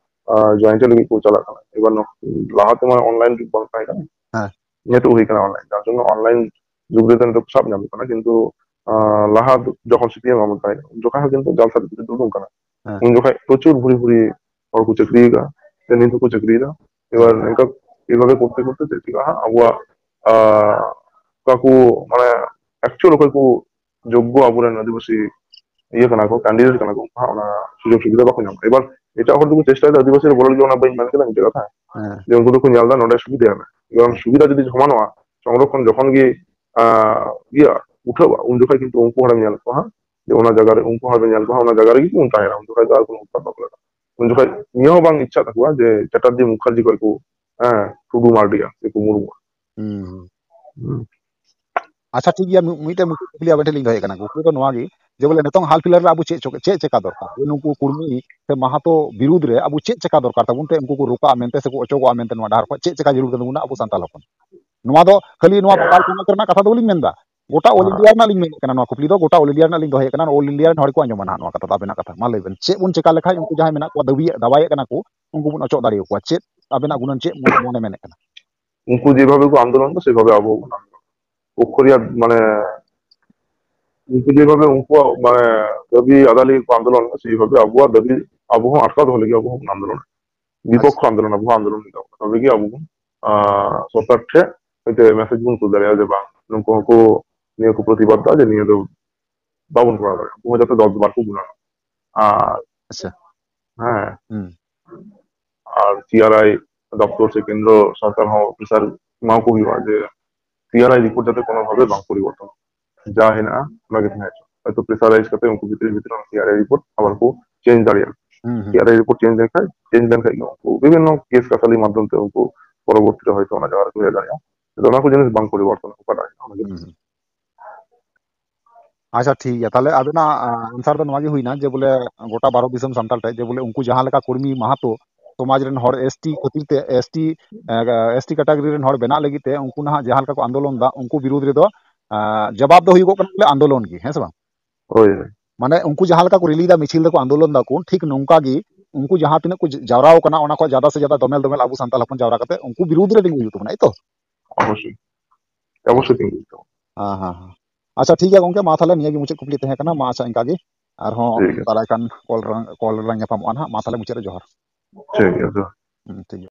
ᱟᱸ, join ᱞᱟᱹᱜᱤᱫ ᱠᱚ ᱪᱟᱞᱟᱜ ᱠᱟᱱᱟ᱾ ᱮᱵᱟᱨ ᱱᱚ-, ᱞᱟᱦᱟ ᱛᱮᱢᱟ online ᱡᱩᱜᱽ ᱵᱟᱝ ᱛᱟᱦᱮᱸ ᱠᱟᱱᱟ᱾ ᱦᱮᱸ᱾ ᱱᱤᱛᱚᱜ ᱦᱩᱭ ᱠᱟᱱᱟ online, ᱡᱟᱨ ᱡᱚᱱᱱᱚ online ᱡᱩᱜᱽ ᱨᱮᱫᱚ ᱱᱤᱛᱚᱜ ᱥᱟᱵ ᱧᱟᱢᱚᱜ ᱠᱟᱱᱟ, ᱠᱤᱱᱛᱩ, ᱟᱸ, ᱞᱟᱦᱟ ᱡᱚᱠᱷᱚᱱ CPM ᱟᱢᱚᱞ ᱛᱟᱦᱮᱸ ᱠᱟᱱᱟ, ᱩᱱ ᱡᱚᱠᱷᱟᱡ ᱦᱚᱸ ᱠᱤᱱᱛᱩ ᱡᱟᱞ ᱥᱟᱨᱴᱤᱯᱷᱤᱠᱮᱴ ᱩᱰᱩᱝ ᱠᱟᱱᱟ᱾ ᱦᱮᱸ᱾ ᱩᱱ ᱡᱚᱠᱷᱟᱡ ᱯᱨᱚᱪᱩᱨ ᱵᱷᱩᱨᱤ ᱵᱷᱩᱨᱤ ᱦᱚᱲ ᱠᱚ ᱪᱟᱹᱠᱨᱤᱭ ᱠᱟᱜᱼᱟ, ᱥᱮ ᱱᱤᱛ ᱦᱚᱸᱠᱚ ᱪᱟᱹᱠᱨᱤᱭᱮᱫᱟ᱾ ᱮᱵᱟᱨ ᱦᱮᱸ᱾ ᱱᱚᱝᱠᱟ ᱮᱭᱵᱷᱟᱵᱮ ᱠᱚᱨᱛᱮ ᱠᱚᱨᱛᱮ ᱪᱮᱫ ᱪᱤᱠᱟᱹᱜᱼᱟ ᱦᱟᱸᱜ, ᱟᱵᱚᱣᱟᱜ, ᱟᱸ, ᱚᱠᱟ ᱠᱚ, ᱢᱟᱱᱮ, actual ᱚᱠᱚᱭ ᱠᱚ ᱡᱳᱜᱽᱜᱚ ᱟᱵᱚᱨᱮᱱ ᱟᱹᱫᱤᱵᱟᱹᱥᱤ ᱤᱭᱟᱹ ᱠᱟᱱᱟ ᱠᱚ, candidate ᱠᱟᱱᱟ ᱠᱚ, ᱩᱱᱠᱩ ᱦᱟᱸᱜ ᱚᱱᱟ ᱥᱩᱡᱳᱜᱽ ᱥᱩᱵᱤᱫᱷᱟ ᱵᱟᱠᱚ ᱧᱟᱢᱟ᱾ ᱮᱵᱟᱨ ᱮᱴᱟᱜ ᱦᱚᱲ ᱫᱚᱠᱚ ᱪᱮᱥᱴᱟᱭᱮᱫᱟ ᱟᱹᱫᱤᱵᱟᱹᱥᱤ ᱨᱮ ᱵᱚᱞᱚ ᱞᱟᱹᱜᱤᱫ, ᱚᱱᱟ ᱵᱟᱹᱧ ᱢᱮᱱ ᱠᱮᱫᱟ ᱢᱤᱫᱴᱮᱡ ᱠᱟᱛᱷᱟ᱾ ᱦᱮᱸ᱾ ᱡᱮ ᱩᱱᱠᱩ ᱫᱚᱠᱚ ᱧᱮᱞ ᱮᱫᱟ ᱱᱚᱰᱮ ᱥᱩᱵᱤᱫᱷᱟ ᱢᱮᱱᱟᱜᱼᱟ᱾ ᱮᱵᱟᱨ ᱥᱩᱵᱤᱫᱷᱟ ᱡᱩᱫᱤ ᱥᱚᱢᱟᱱᱚᱜᱼᱟ, ᱥᱚᱝᱨᱚᱠᱠᱷᱚᱱ ᱡᱚᱠᱷᱚᱱ ᱜᱮ, ᱟᱸ, ᱤᱭᱟᱹ, ᱩᱴᱷᱟᱹᱜᱼᱟ, ᱩᱱ ᱡᱚᱠᱷᱚᱱ ᱠᱤᱱᱛᱩ ᱩᱱᱠᱩ ᱦᱚᱲᱮᱢ ᱧᱮᱞ ᱠᱚᱣᱟ ᱦᱟᱸᱜ, ᱡᱮ ᱚᱱᱟ ᱡᱟᱭᱜᱟ ᱨᱮ, ᱩᱱᱠᱩ ᱦᱚᱲ ᱵᱮᱱ ᱧᱮᱞ ᱠᱚᱣᱟ ᱦᱟᱸᱜ, ᱚᱱᱟ ᱡᱟᱭᱜᱟ ᱨᱮᱜᱮ ᱠᱚ ᱛᱟᱦᱮᱱᱟ, ᱩᱱ ᱡᱚᱠᱷᱚᱱ ᱫᱚ ᱟᱨ ᱠᱳᱱᱳ ᱩᱛᱯᱟᱛ ᱵᱟᱠᱚ ᱞᱟᱜᱟᱜᱼᱟ᱾ ᱩᱱ ᱡᱚᱠᱷᱚᱱ ᱱᱤᱭᱟᱹ ᱦᱚᱸ ᱵᱟᱝ ᱤᱪᱪᱷᱟ ᱛᱟᱠᱚᱣᱟ ᱡᱮ ᱪᱟᱴᱟᱨᱡᱤ ᱢᱩᱠᱷᱟᱨᱡᱤ ᱠᱷᱚᱱ ᱠᱚ, ᱦᱮᱸ, ᱴᱩᱰᱩ ᱢᱟᱨᱰᱤᱜᱼᱟ ᱥᱮ ᱠᱚ ᱢᱩᱨᱢᱩᱜᱼᱟ᱾ ᱦᱩᱸ, ᱦᱩᱸ᱾ ᱦᱩᱸ᱾ ᱟᱪᱪᱷᱟ, ᱴᱷᱤᱠ ᱜᱮᱭᱟ, ᱢᱤ-, ᱢᱤᱫᱴᱮᱱ ᱢᱩᱪᱟᱹᱫ ᱠᱩᱠᱞᱤ ᱟᱵᱮᱱ ᱴᱷᱮᱱ ᱞᱤᱧ ᱫᱚᱦᱚᱭᱮᱫ ᱠᱟᱱᱟ᱾ ᱠᱩᱠᱞᱤ ᱫᱚ ᱱᱚᱣᱟ ᱜᱮ, ᱡᱮ ᱵᱚᱞᱮ ᱱᱤᱛᱚᱝ ᱦᱟᱞ ᱯᱷᱤᱞᱦᱟᱞ ᱨᱮ ᱟᱵᱚ ᱪᱮᱫ ᱪᱚ-, ᱪᱮᱫ ᱪᱮᱠᱟ ᱫᱚᱨᱠᱟᱨ? ᱡᱮ ᱱᱩᱠᱩ ᱠᱩᱲᱢᱤ ᱥᱮ ᱢᱟᱦᱟᱛᱚ ᱵᱤᱨᱩᱫᱽ ᱨᱮ ᱟᱵᱚ ᱪᱮᱫ ᱪᱮᱠᱟ ᱫᱚᱨᱠᱟᱨ ᱛᱟᱵᱚᱱ ᱛᱮ ᱩᱱᱠᱩ ᱠᱚ ᱨᱚᱠᱟᱜ ᱢᱮᱱᱛᱮ ᱥᱮ ᱠᱚ ᱚᱪᱚᱜᱚᱜᱼᱟ ᱢᱮᱱᱛᱮ ᱱᱚᱣᱟ ᱰᱟᱦᱟᱨ ᱠᱷᱚᱱ ᱪᱮᱫ ᱪᱮᱠᱟ ᱡᱟᱹᱨᱩᱲ ᱠᱟᱱ ᱛᱟᱵᱚᱱᱟ ᱟᱵᱚ ᱥᱟᱱᱛᱟᱲ ᱦᱚᱯᱚᱱ? ᱱᱚᱣᱟ ᱫᱚ ᱠᱷᱟᱹᱞᱤ ᱱᱚᱣᱟ ᱜᱳᱯᱟᱞ ᱯᱚᱱᱚᱛ ᱨᱮᱱᱟᱜ ᱠᱟᱛᱷᱟ ᱫᱚ ᱵᱟᱹᱞᱤᱧ ᱢᱮᱱᱫᱟ, ᱜᱚᱴᱟ ᱚᱞ ᱦᱮᱸ᱾ ᱤᱱᱰᱤᱭᱟ ᱨᱮᱱᱟᱜ ᱞᱤᱧ ᱢᱮᱱᱮᱫ ᱠᱟᱱᱟ᱾ ᱱᱚᱣᱟ ᱠᱩᱠᱞᱤ ᱫᱚ ᱜᱚᱴᱟ ᱚᱞ ᱤᱱᱰᱤᱭᱟ ᱨᱮᱱᱟᱜ ᱞᱤᱧ ᱫᱚᱦᱚᱭᱮᱫ ᱠᱟᱱᱟ, ᱚᱞ ᱤᱱᱰᱤᱭᱟ ᱨᱮᱱ ᱦᱚᱲ ᱠᱚ ᱟᱸᱡᱚᱢᱟ ᱱᱟᱦᱟᱜ ᱱᱚᱣᱟ ᱠᱟᱛᱷᱟ ᱫᱚ᱾ ᱟᱵᱮᱱᱟᱜ ᱠᱟᱛᱷᱟ ᱢᱟ ᱞᱟᱹᱭ ᱵᱮᱱ, ᱪᱮᱫ ᱵᱚᱱ ᱪᱮᱠᱟ ᱞᱮᱠᱷᱟᱡ ᱩᱱᱠᱩ ᱡᱟᱦᱟᱸᱭ ᱢᱮᱱᱟᱜ ᱠᱚᱣᱟ, ᱫᱟᱹᱵᱤᱭᱮᱫ, ᱫᱟᱵᱟᱭᱮᱫ ᱠᱟᱱᱟ ᱠᱚ, ᱩᱱᱠᱩ ᱵᱚᱱ ᱚᱪᱚᱜ ᱫᱟᱲᱮᱭᱟᱠᱚᱣᱟ? ᱪᱮᱫ ᱟᱵᱮᱱᱟᱜ ᱜᱩᱱᱟᱹᱱ, ᱪᱮᱫ ᱢᱚ-, ᱢᱚᱱᱮ ᱢᱮᱱᱮᱫ ᱠᱟᱱᱟ? ᱩᱱᱠᱩ ᱡᱮᱵᱷᱟᱵᱮ ᱠᱚ ᱟᱱᱫᱳᱞᱚᱱ ᱫᱟ, ᱥᱮᱵᱷᱟᱵᱮ ᱟᱵᱚ ᱦᱚᱸᱵᱚᱱ ᱟᱱᱫᱳᱞᱚᱱ᱾ ᱚᱠᱠᱷᱚᱨᱤᱭᱟ, ᱢᱟᱱᱮ, ᱩᱱᱠᱩ ᱡᱮᱵᱷᱟᱵᱮ ᱩᱱᱠᱩᱣᱟᱜ, ᱢᱟᱱᱮ, ᱫᱟᱹᱵᱤ ᱟᱫᱟ ᱞᱟᱹᱜᱤᱫ ᱠᱚ ᱟᱱᱫᱳᱞᱚᱱ ᱫᱟ, ᱥᱮᱵᱷᱟᱵᱮ ᱟᱵᱚᱣᱟᱜ ᱫᱟᱹᱵᱤ ᱟᱵᱚ ᱦᱚᱸ ᱟᱴᱠᱟᱣ ᱫᱚᱦᱚ ᱞᱟᱹᱜᱤᱫ ᱟᱵᱚ ᱦᱚᱸᱵᱚᱱ ᱟᱱᱫᱳᱞᱚᱱᱟ᱾ ᱵᱤᱯᱚᱠᱠᱷᱚ ᱟᱪᱪᱷᱟ᱾ ᱟᱱᱫᱳᱞᱚᱱ, ᱟᱵᱚ ᱦᱚᱸ ᱟᱱᱫᱳᱞᱚᱱ ᱦᱩᱭᱩᱜ ᱛᱟᱵᱚᱱᱟ᱾ ᱛᱚᱵᱮ ᱜᱮ ᱟᱵᱚ ᱵᱚᱱ, ᱟᱸ, ᱥᱚᱨᱠᱟᱨ ᱴᱷᱮᱱ ᱢᱤᱫᱴᱮᱡ ᱢᱮᱥᱮᱡ ᱵᱚᱱ ᱠᱩᱞ ᱫᱟᱲᱮᱭᱟᱜᱼᱟ ᱡᱮ, ᱵᱟᱝ, ᱱᱩᱠᱩ ᱦᱚᱸᱠᱚ ᱱᱤᱭᱟᱹ ᱠᱚ ᱯᱨᱚᱛᱤᱵᱟᱫ ᱫᱟ ᱡᱮ ᱱᱤᱭᱟᱹ ᱫᱚ ᱵᱟᱵᱚᱱ ᱠᱚᱨᱟᱣ ᱫᱟᱲᱮᱭᱟᱜᱼᱟ᱾ ᱩᱱᱠᱩ ᱦᱚᱸ ᱡᱟᱛᱮ ᱫᱚᱥ ᱵᱟᱨ ᱠᱚ ᱜᱩᱱᱟᱹᱱᱟ᱾ ᱟᱨ ᱟᱪᱪᱷᱟ᱾ ᱦᱮᱸ, ᱦᱩᱸ᱾ ᱟᱨ ᱥᱤ ᱟᱨ ᱟᱭ ᱫᱚᱯᱛᱚᱨ ᱥᱮ ᱠᱮᱱᱫᱨᱚ ᱥᱚᱨᱠᱟᱨ ᱦᱚᱸ ᱯᱨᱮᱥᱟᱨ ᱮᱢᱟ ᱠᱚ ᱦᱩᱭᱩᱜᱼᱟ ᱡᱮ ᱥᱤ ᱟᱨ ᱟᱭ ᱨᱤᱯᱳᱨᱴ ᱡᱟᱛᱮ ᱠᱳᱱᱳ ᱵᱷᱟᱵᱮ ᱵᱟᱝ ᱯᱚᱨᱤᱵᱚᱨᱛᱚᱱ, ᱡᱟ ᱦᱮᱱᱟᱜᱼᱟ ᱚᱱᱟ ᱜᱮ ᱛᱟᱦᱮᱸ ᱦᱚᱪᱚ᱾ ᱦᱚᱭᱛᱳ ᱯᱨᱮᱥᱟᱨᱟᱭᱤᱡ ᱠᱟᱛᱮ ᱩᱱᱠᱩ ᱵᱷᱤᱛᱨᱤ ᱵᱷᱤᱛᱨᱤ ᱚᱱᱟ ᱥᱤ ᱟᱨ ᱟᱭ ᱨᱤᱯᱳᱨᱴ ᱟᱵᱟᱨ ᱠᱚ ᱪᱮᱧᱡᱽ ᱫᱟᱲᱮᱭᱟᱜᱼᱟ᱾ ᱦᱩᱸ, ᱦᱩᱸ᱾ ᱥᱤ ᱟᱨ ᱟᱭ ᱨᱤᱯᱳᱨᱴ ᱪᱮᱧᱡᱽ ᱞᱮᱱᱠᱷᱟᱱ, ᱪᱮᱧᱡᱽ ᱞᱮᱱᱠᱷᱟᱱ ᱜᱮ ᱩᱱᱠᱩ ᱵᱤᱵᱷᱤᱱᱱᱚ ᱠᱮᱥ ᱠᱟᱥᱟᱞᱤ ᱢᱟᱫᱽᱫᱷᱚᱢ ᱛᱮ ᱩᱱᱠᱩ ᱯᱚᱨᱚᱵᱚᱨᱛᱤ ᱨᱮ ᱦᱚᱭᱛᱳ ᱚᱱᱟ ᱡᱟᱭᱜᱟ ᱨᱮᱠᱚ ᱦᱮᱡ ᱫᱟᱲᱮᱭᱟᱜᱼᱟ᱾ ᱛᱚ ᱚᱱᱟ ᱠᱚ ᱡᱤᱱᱤᱥ ᱵᱟᱝ ᱯᱚᱨᱤᱵᱚᱨᱛᱚᱱ ᱚᱠᱟᱴᱟᱜ ᱦᱩᱭᱩᱜᱼᱟ, ᱚᱱᱟ ᱜᱮ᱾ ᱦᱩᱸ, ᱦᱩᱸ᱾ ᱟᱪᱪᱷᱟ, ᱴᱷᱤᱠ ᱜᱮᱭᱟ᱾ ᱛᱟᱦᱞᱮ ᱟᱵᱮᱱᱟᱜ, ᱟ, answer ᱫᱚ ᱱᱚᱣᱟ ᱜᱮ ᱦᱩᱭᱱᱟ ᱡᱮ ᱵᱚᱞᱮ ᱜᱚᱴᱟ ᱵᱷᱟᱨᱚᱛ ᱫᱤᱥᱚᱢ ᱥᱟᱱᱛᱟᱲ ᱴᱷᱮᱡ ᱡᱮ ᱵᱚᱞᱮ ᱩᱱᱠᱩ ᱡᱟᱦᱟᱸ ᱞᱮᱠᱟ ᱠᱩᱲᱢᱤ ᱢᱟᱦᱟᱛᱚ ᱥᱚᱢᱟᱡᱽ ᱨᱮᱱ ᱦᱚᱲ, ᱮᱥ ᱴᱤ ᱠᱷᱟᱹᱛᱤᱨ ᱛᱮ, ᱮᱥ ᱴᱤ, ᱮ, ᱮᱥ ᱴᱤ category ᱨᱮᱱ ᱦᱚᱲ ᱵᱮᱱᱟᱜ ᱞᱟᱹᱜᱤᱫ ᱛᱮ ᱩᱱᱠᱩ ᱱᱟᱦᱟᱜ ᱡᱟᱦᱟᱸ ᱞᱮᱠᱟ ᱠᱚ ᱟᱱᱫᱳᱞᱚᱱ ᱫᱟ, ᱩᱱᱠᱩ ᱵᱤᱨᱩᱫᱽ ᱨᱮᱫᱚ, ᱟ, ᱡᱚᱵᱟᱵ ᱫᱚ ᱦᱩᱭᱩᱜᱚᱜ ᱠᱟᱱᱟ ᱵᱚᱞᱮ ᱟᱱᱫᱳᱞᱚᱱ ᱜᱮ, ᱦᱮᱸ ᱥᱮ ᱵᱟᱝ? ᱦᱳᱭ, ᱦᱳᱭ᱾ ᱢᱟᱱᱮ ᱩᱱᱠᱩ ᱡᱟᱦᱟᱸ ᱞᱮᱠᱟ ᱠᱚ ᱨᱮᱞᱤ ᱫᱟ, ᱢᱤᱪᱷᱤᱞ ᱫᱟᱠᱚ, ᱟᱱᱫᱳᱞᱚᱱ ᱫᱟᱠᱚ, ᱴᱷᱤᱠ ᱱᱚᱝᱠᱟ ᱜᱮ ᱩᱱᱠᱩ ᱡᱟᱦᱟᱸ ᱛᱤᱱᱟᱹᱜ ᱠᱚ ᱡᱟᱣᱨᱟᱣ ᱠᱟᱱᱟ, ᱚᱱᱟ ᱠᱷᱚᱱ ᱡᱟᱫᱟ ᱥᱮ ᱡᱟᱫᱟ ᱫᱚᱢᱮᱞ ᱫᱚᱢᱮᱞ ᱟᱵᱚ ᱥᱟᱱᱛᱟᱲ ᱦᱚᱯᱚᱱ ᱡᱟᱣᱨᱟ ᱠᱟᱛᱮ ᱩᱱᱠᱩ ᱵᱤᱨᱩᱫᱽ ᱨᱮ ᱛᱤᱸᱜᱩ ᱦᱩᱭᱩᱜ ᱛᱟᱵᱚᱱᱟ, ᱮᱭ ᱛᱚ? ᱚᱵᱚᱥᱥᱳᱭ, ᱚᱵᱚᱥᱥᱳᱭ ᱛᱤᱸᱜᱩ ᱦᱩᱭᱩᱜ ᱛᱟᱵᱚᱱᱟ᱾ ᱦᱮᱸ, ᱦᱮᱸ, ᱦᱮᱸ᱾ ᱟᱪᱪᱷᱟ, ᱴᱷᱤᱠ ᱜᱮᱭᱟ ᱜᱚᱝᱠᱮ, ᱢᱟ ᱛᱟᱦᱞᱮ ᱱᱤᱭᱟᱹ ᱜᱮ ᱢᱩᱪᱟᱹᱫ ᱠᱩᱠᱞᱤ ᱛᱟᱦᱮᱸ ᱠᱟᱱᱟ᱾ ᱢᱟ ᱟᱪᱪᱷᱟ, ᱤᱱᱠᱟ ᱜᱮ, ᱟᱨᱦᱚᱸ ᱴᱷᱤᱠ ᱜᱮᱭᱟ᱾ ᱫᱟᱨᱟᱭ ᱠᱟᱱ ᱠᱚᱞ ᱨᱮ, ᱠᱚᱞ ᱨᱮᱞᱟᱝ ᱧᱟᱯᱟᱢᱚᱜᱼᱟ ᱱᱟᱦᱟᱜ᱾ ᱢᱟ ᱛᱟᱦᱞᱮ ᱢᱩᱪᱟᱹᱫ ᱨᱮ ᱡᱚᱦᱟᱨ᱾ ᱴᱷᱤᱠ ᱜᱮᱭᱟ, ᱡᱚᱦᱟᱨ᱾ ᱦᱩᱸ, ᱴᱷᱤᱠ ᱜᱮᱭᱟ᱾